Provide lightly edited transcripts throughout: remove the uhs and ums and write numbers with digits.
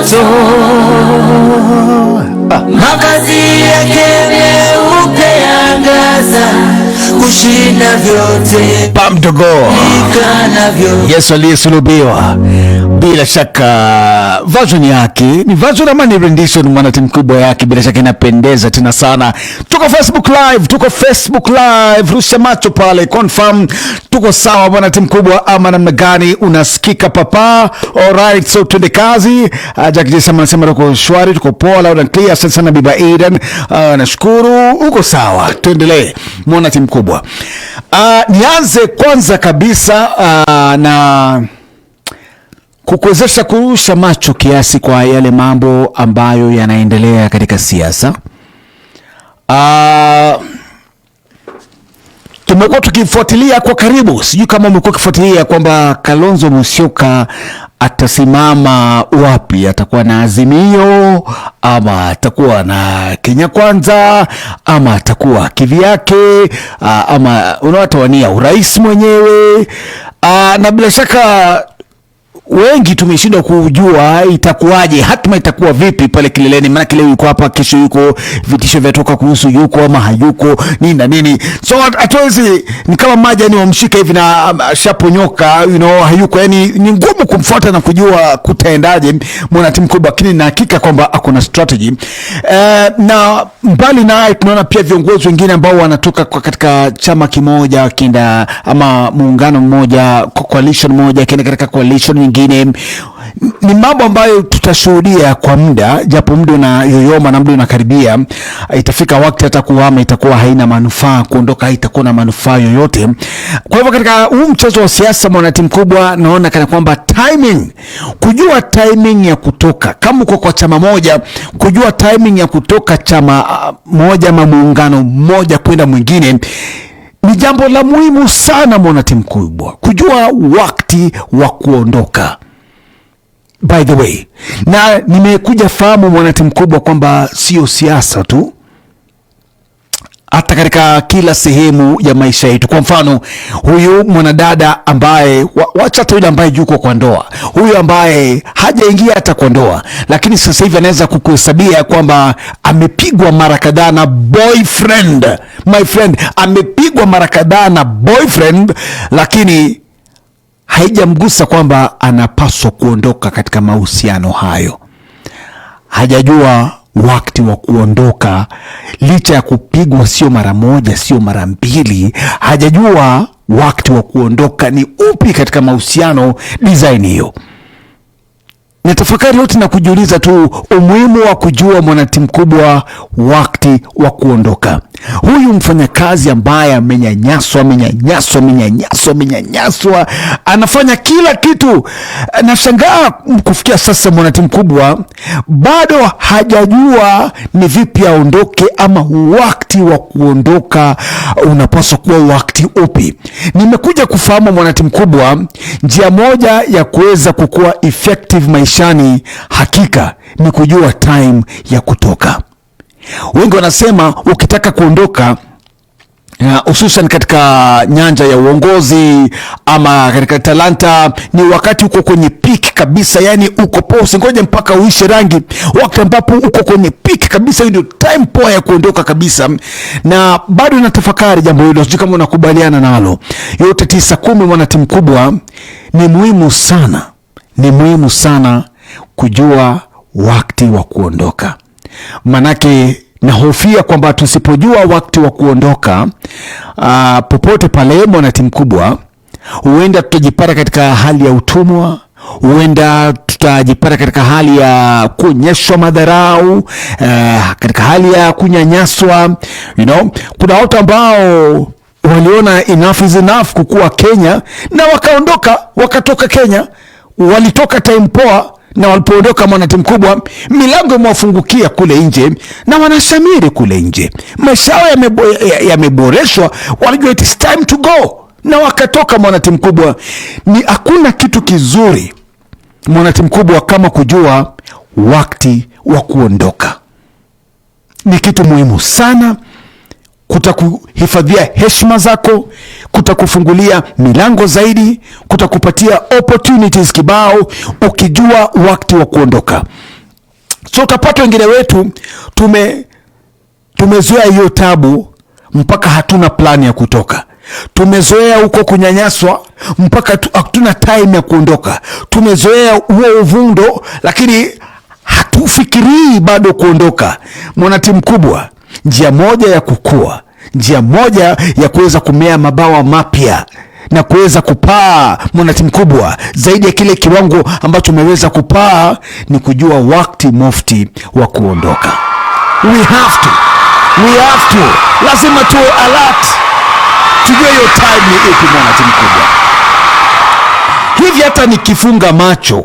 moto, mavazi yake meupe yangaza kushinda vyote Pamdogo ikanavyo. Yesu aliyesulubiwa. Bila shaka version yake ni version ama ni rendition, mwana timu kubwa yake, bila shaka inapendeza tena sana. Tuko Facebook Live, tuko Facebook Live, rusha macho pale, confirm tuko sawa, bwana timu kubwa, ama namna gani? Unasikika papa? Alright, so twende kazi. Jack Jesama anasema tuko shwari, tuko poa, loud and clear. Asante sana Biba Eden, nashukuru uko sawa, tuendelee mwana timu kubwa. Nianze kwanza kabisa na kukuwezesha kurusha macho kiasi kwa yale mambo ambayo yanaendelea katika siasa. Tumekuwa tukifuatilia kwa karibu, sijui kama umekuwa ukifuatilia kwamba Kalonzo Musyoka atasimama wapi, atakuwa na Azimio ama atakuwa na Kenya Kwanza ama atakuwa kivyake, ama unaotawania urais mwenyewe, na bila shaka wengi tumeshindwa kujua itakuwaje, hatma itakuwa vipi pale kileleni. Maanake leo yuko hapa, kesho yuko, vitisho vyatoka kuhusu yuko ama hayuko, nini na nini, so hatuwezi, ni kama maji yani wamshika hivi na shaponyoka, hayuko, yani ni ngumu kumfuata na kujua kutaendaje mwana timu kubwa, lakini na hakika kwamba ako na strategy. Na mbali naye tunaona pia viongozi wengine ambao wanatoka kwa katika chama kimoja wakienda ama muungano mmoja, coalition moja akienda katika coalition nyingine. Ni mambo ambayo tutashuhudia kwa muda, japo muda unayoyoma na muda unakaribia. Itafika wakati hata kuhama itakuwa haina manufaa, kuondoka haitakuwa na manufaa yoyote. Kwa hivyo katika huu mchezo wa siasa, mwanatimu kubwa, naona kana kwamba timing, kujua timing ya kutoka, kama uko kwa chama moja, kujua timing ya kutoka chama moja ama muungano mmoja kwenda mwingine ni jambo la muhimu sana, mwanatimu kubwa, kujua wakati wa kuondoka. By the way, na nimekuja fahamu mwanatimu kubwa kwamba sio siasa tu, hata katika kila sehemu ya maisha yetu. Kwa mfano, huyu mwanadada ambaye wacha hata yule ambaye yuko kwa ndoa, huyu ambaye hajaingia hata kwa ndoa, lakini sasa hivi anaweza kukuhesabia kwamba amepigwa mara kadhaa na boyfriend. My friend, amepigwa mara kadhaa na boyfriend, lakini haijamgusa kwamba anapaswa kuondoka katika mahusiano hayo. Hajajua wakati wa kuondoka, licha ya kupigwa sio mara moja, sio mara mbili. Hajajua wakati wa kuondoka ni upi katika mahusiano design hiyo. Na tafakari yote na kujiuliza tu umuhimu wa kujua mwanatimu kubwa wakati wa kuondoka. Huyu mfanyakazi ambaye amenyanyaswa, amenyanyaswa, amenyanyaswa, amenyanyaswa, anafanya kila kitu. Nashangaa kufikia sasa mwanatimu kubwa bado hajajua ni vipi aondoke, ama wakati wa kuondoka unapaswa kuwa wakati upi. Nimekuja kufahamu mwanatimu kubwa, njia moja ya kuweza kukuwa effective maishani hakika ni kujua time ya kutoka. Wengi wanasema ukitaka kuondoka hususan katika nyanja ya uongozi ama katika talanta, ni wakati uko kwenye peak kabisa, yani uko poa, usingoje mpaka uishe rangi. Wakati ambapo uko kwenye peak kabisa, hiyo ndio time poa ya kuondoka kabisa. Na bado natafakari jambo hilo, sijui kama unakubaliana nalo. Yote tisa kumi, mwana timu kubwa, ni muhimu sana, ni muhimu sana kujua wakati wa kuondoka, manake nahofia kwamba tusipojua wakati wa kuondoka, popote pale, mwana timu kubwa, huenda tutajipata katika hali ya utumwa, huenda tutajipata katika hali ya kuonyeshwa madharau, katika hali ya kunyanyaswa. Kuna watu ambao waliona enough is enough kukua Kenya na wakaondoka, wakatoka Kenya, walitoka time poa, na walipoondoka mwana timu kubwa, milango imewafungukia kule nje na wanashamiri kule nje, maisha yao yameboreshwa, walijua it is time to go na wakatoka. Mwana timu kubwa, ni hakuna kitu kizuri mwana timu kubwa kama kujua wakati wa kuondoka. Ni kitu muhimu sana, kutakuhifadhia heshima zako, kutakufungulia milango zaidi, kutakupatia opportunities kibao ukijua wakati wa kuondoka. So utapata wengine wetu tumezoea hiyo tabu mpaka hatuna plani ya kutoka. Tumezoea huko kunyanyaswa mpaka hatuna time ya kuondoka. Tumezoea huo uvundo, lakini hatufikirii bado kuondoka. Mwanatimu mkubwa, njia moja ya kukua, njia moja ya kuweza kumea mabawa mapya na kuweza kupaa, mwanatimu mkubwa, zaidi ya kile kiwango ambacho umeweza kupaa, ni kujua wakati mufti wa kuondoka. We have to, we have to, lazima tuwe alert, tujue hiyo time ni ipi, mwanatimu mkubwa. Hivi hata nikifunga macho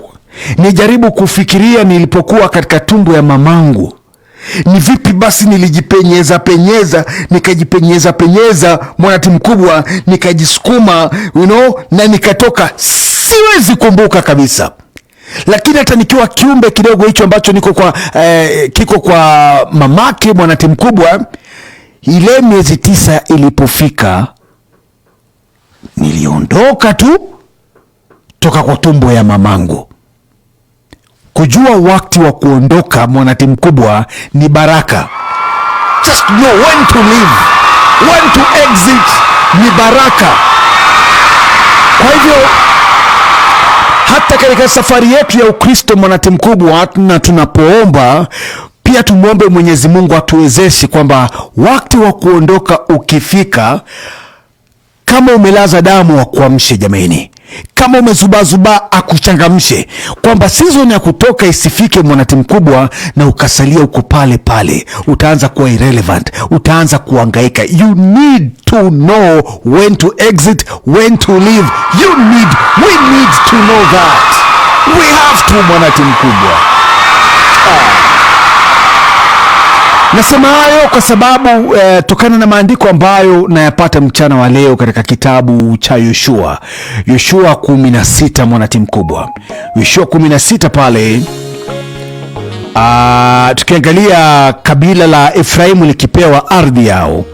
nijaribu kufikiria nilipokuwa katika tumbo ya mamangu, ni vipi basi nilijipenyeza penyeza, nikajipenyeza penyeza, mwanati mkubwa, nikajisukuma na nikatoka, siwezi kumbuka kabisa. Lakini hata nikiwa kiumbe kidogo hicho ambacho niko kwa kiko kwa mamake, mwanati mkubwa, ile miezi 9 ilipofika, niliondoka tu toka kwa tumbo ya mamangu. Kujua wakati wa kuondoka, mwanati mkubwa, ni baraka. Just know when to leave, when to exit ni baraka. Kwa hivyo hata katika safari yetu ya Ukristo, mwanati mkubwa, na tunapoomba pia tumwombe Mwenyezi Mungu atuwezeshe kwamba wakati wa kuondoka ukifika, kama umelaza damu akuamshe jameni, kama umezubazuba akuchangamshe, kwamba season ya kutoka isifike, mwanati mkubwa, na ukasalia uko pale pale, utaanza kuwa irrelevant, utaanza kuhangaika. You need to know when to exit, when to leave. You need, we need to know that. We have to, mwanati mkubwa. Nasema hayo kwa sababu tokana na maandiko ambayo nayapata mchana wa leo katika kitabu cha Yoshua, Yoshua 16, mwanati mkubwa, Yoshua 16 pale tukiangalia kabila la Efraimu likipewa ardhi yao.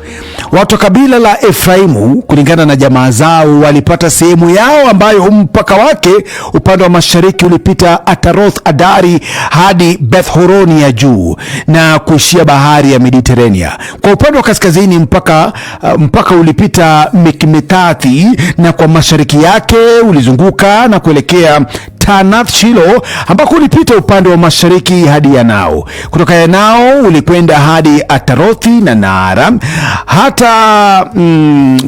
Watu wa kabila la Efraimu kulingana na jamaa zao walipata sehemu yao ambayo mpaka wake upande wa mashariki ulipita Ataroth Adari hadi Beth Horoni ya juu na kuishia bahari ya Mediterania. Kwa upande wa kaskazini mpaka ulipita Mikmetathi na kwa mashariki yake ulizunguka na kuelekea Tanath Shilo ambako ulipita upande wa mashariki hadi Yanao. Kutoka Yanao ulikwenda hadi Atarothi na Naara hata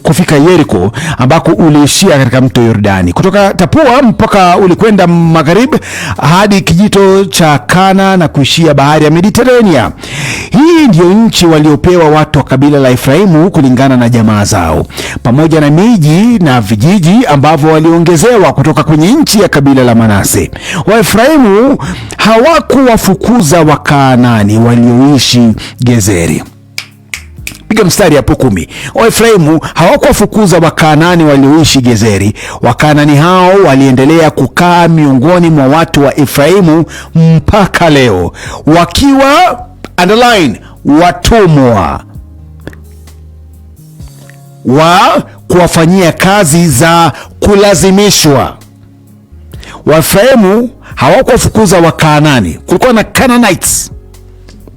kufika Yeriko ambako uliishia katika mto Yordani. Kutoka Tapua mpaka ulikwenda magharibi hadi kijito cha Kana na kuishia bahari ya Mediterania. Hii ndiyo nchi waliopewa watu wa kabila la Efraimu kulingana na jamaa zao, pamoja na miji na vijiji ambavyo waliongezewa kutoka kwenye nchi ya kabila la Manase. Waefraimu hawakuwafukuza Wakaanani walioishi Gezeri. Piga mstari hapo 10. Waefraimu hawakuwafukuza Wakaanani walioishi Gezeri. Wakaanani hao waliendelea kukaa miongoni mwa watu wa Efraimu mpaka leo, wakiwa underline watumwa wa kuwafanyia kazi za kulazimishwa. Waefraimu hawakuwafukuza Wakaanani. Kulikuwa na Canaanites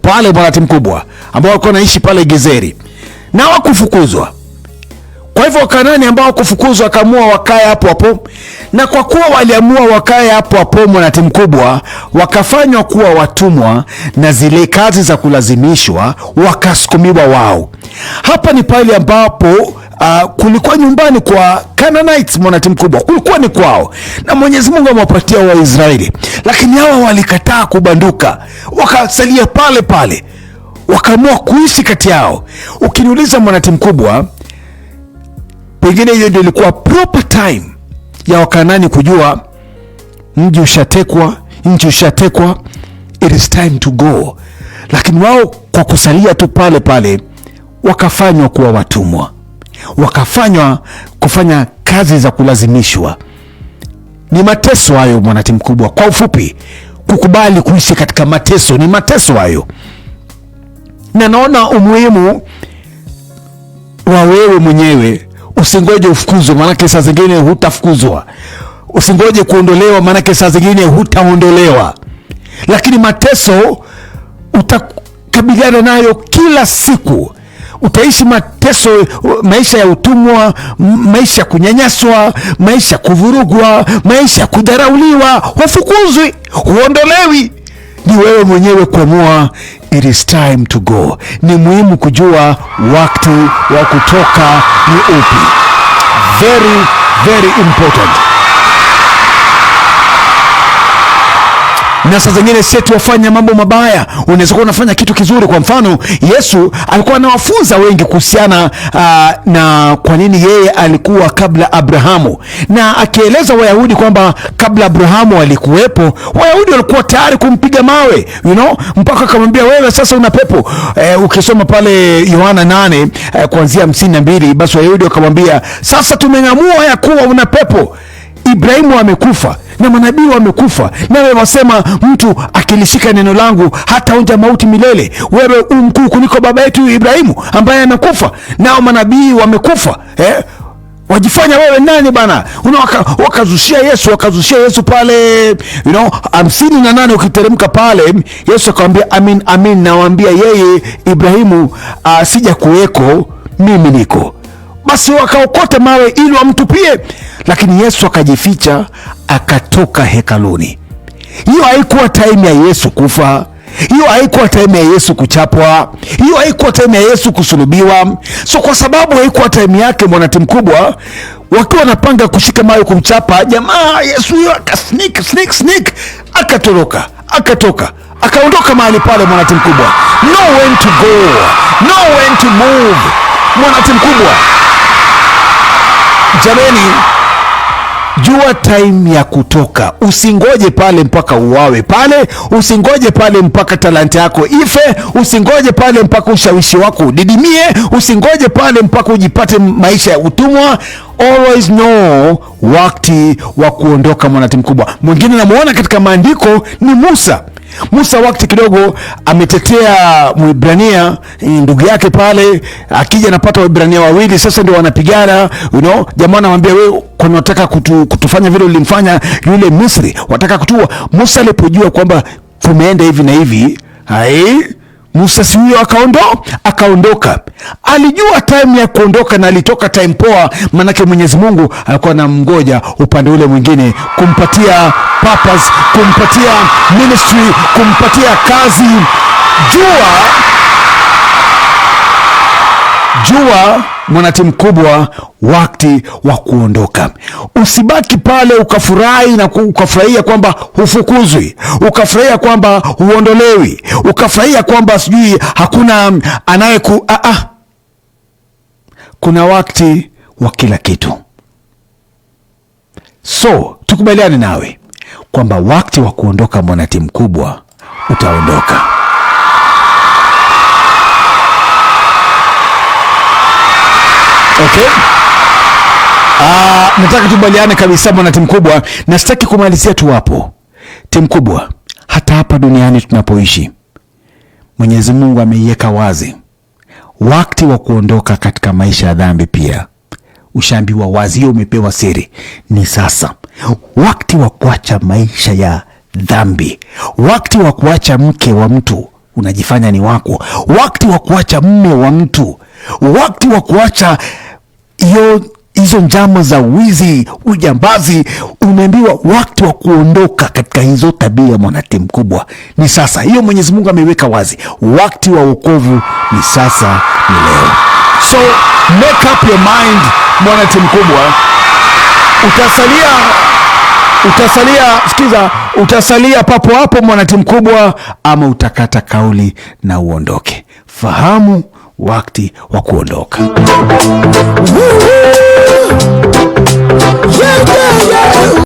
pale, mwanati mkubwa, ambao walikuwa wanaishi pale Gezeri na hawakufukuzwa. Kwa hivyo Wakaanani ambao hawakufukuzwa wakaamua wakae hapo hapo, na kwa kuwa waliamua wakae hapo hapo, mwanati mkubwa, wakafanywa kuwa watumwa na zile kazi za kulazimishwa wakasukumiwa wao. Hapa ni pale ambapo kulikuwa nyumbani kwa Canaanites, mwanati mkubwa, kulikuwa ni kwao, na Mwenyezi Mungu amewapatia Waisraeli, lakini hawa walikataa kubanduka, wakasalia pale pale, wakaamua kuishi kati yao. Ukiniuliza mwanati mkubwa, pengine hiyo ndio ilikuwa proper time ya Wakanani kujua mji ushatekwa, nchi ushatekwa, it is time to go. Lakini wao kwa kusalia tu pale pale wakafanywa kuwa watumwa, wakafanywa kufanya kazi za kulazimishwa. Ni mateso hayo, mwanati mkubwa. Kwa ufupi, kukubali kuishi katika mateso ni mateso hayo, na naona umuhimu wa wewe mwenyewe. Usingoje ufukuzwe, maanake saa zingine hutafukuzwa. Usingoje kuondolewa, maanake saa zingine hutaondolewa. Lakini mateso Utakabiliana nayo kila siku. Utaishi mateso, maisha ya utumwa, maisha ya kunyanyaswa, maisha ya kuvurugwa, maisha ya kudharauliwa. Hufukuzwi, huondolewi, ni wewe mwenyewe kuamua it is time to go. Ni muhimu kujua wakati wa kutoka ni upi. Very, very important. Na saa zingine si tuwafanya mambo mabaya, unaweza kuwa unafanya kitu kizuri. Kwa mfano, Yesu alikuwa anawafunza wengi kuhusiana na kwa nini yeye alikuwa kabla Abrahamu, na akieleza Wayahudi kwamba kabla Abrahamu alikuwepo, Wayahudi walikuwa tayari kumpiga mawe, mpaka akamwambia wewe sasa una pepo. Ukisoma pale Yohana 8 kuanzia 52, basi Wayahudi wakamwambia sasa tumeng'amua ya kuwa una pepo. Ibrahimu amekufa na manabii wamekufa, nawe wasema mtu akilishika neno langu hataonja mauti milele. Wewe u mkuu kuliko baba yetu Ibrahimu ambaye amekufa, nao manabii wamekufa, eh? Wajifanya wewe nani bana? Wakazushia Yesu, wakazushia Yesu pale 58 ukiteremka pale, Yesu akamwambia amin, amin nawaambia yeye Ibrahimu sija kuweko mimi niko. Basi wakaokota mawe ili wamtupie, lakini Yesu akajificha akatoka hekaluni. Hiyo haikuwa time ya Yesu kufa, hiyo haikuwa time ya Yesu kuchapwa, hiyo haikuwa time ya Yesu kusulubiwa. So kwa sababu haikuwa time yake, mwanatimu mkubwa, wakiwa wanapanga kushika mawe kumchapa jamaa, Yesu huyo aka sneak, sneak, sneak, akatoroka, akatoka, akaondoka mahali pale. Mwanatimu mkubwa, know when to go, know when to move. Mwanatimu mkubwa, jameni, jua time ya kutoka. Usingoje pale mpaka uwawe pale, usingoje pale mpaka talanta yako ife, usingoje pale mpaka ushawishi wako udidimie, usingoje pale mpaka ujipate maisha ya utumwa. Always know wakati wa kuondoka, mwanatimu mkubwa. Mwingine namuona katika maandiko ni Musa. Musa wakati kidogo ametetea Mwibrania ndugu yake pale, akija anapata Waibrania wawili, sasa ndio wanapigana, jamaa anamwambia wewe, kwani unataka kutufanya vile ulimfanya yule Misri, wataka kutua. Musa alipojua kwamba kumeenda hivi na hivi, hai Musa si huyo akaondoka. Alijua time ya kuondoka na alitoka time poa, manake Mwenyezi Mungu alikuwa anamngoja upande ule mwingine kumpatia purpose, kumpatia ministry, kumpatia kazi. Jua mwanatimu mkubwa, wakati wa kuondoka. Usibaki pale ukafurahi na ukafurahia kwamba hufukuzwi, ukafurahia kwamba huondolewi, ukafurahia kwamba sijui hakuna anayeku. Kuna wakati wa kila kitu. So tukubaliane nawe kwamba wakati wa kuondoka, mwanatimu mkubwa, utaondoka. Okay? Nataka tubaliane kabisa bwana timu kubwa, na sitaki kumalizia tu hapo. Timu kubwa, hata hapa duniani tunapoishi, Mwenyezi Mungu ameiweka wazi wakati wa kuondoka katika maisha ya dhambi. Pia ushaambiwa wazi, hiyo umepewa siri, ni sasa. Wakati wa kuacha maisha ya dhambi, wakati wa kuacha mke wa mtu unajifanya ni wako, wakati wa kuacha mme wa mtu, wakati wa kuacha hizo njama za wizi, ujambazi. Umeambiwa wakati wa kuondoka katika hizo tabia, mwanatimu mkubwa, ni sasa. Hiyo Mwenyezi Mungu ameiweka wazi. Wakati wa wokovu ni sasa, ni leo. So make up your mind, mwanatimu mkubwa, utasalia, sikiza, utasalia papo hapo mwanatimu mkubwa, ama utakata kauli na uondoke. Fahamu wakati wa kuondoka. Yeah, yeah, yeah.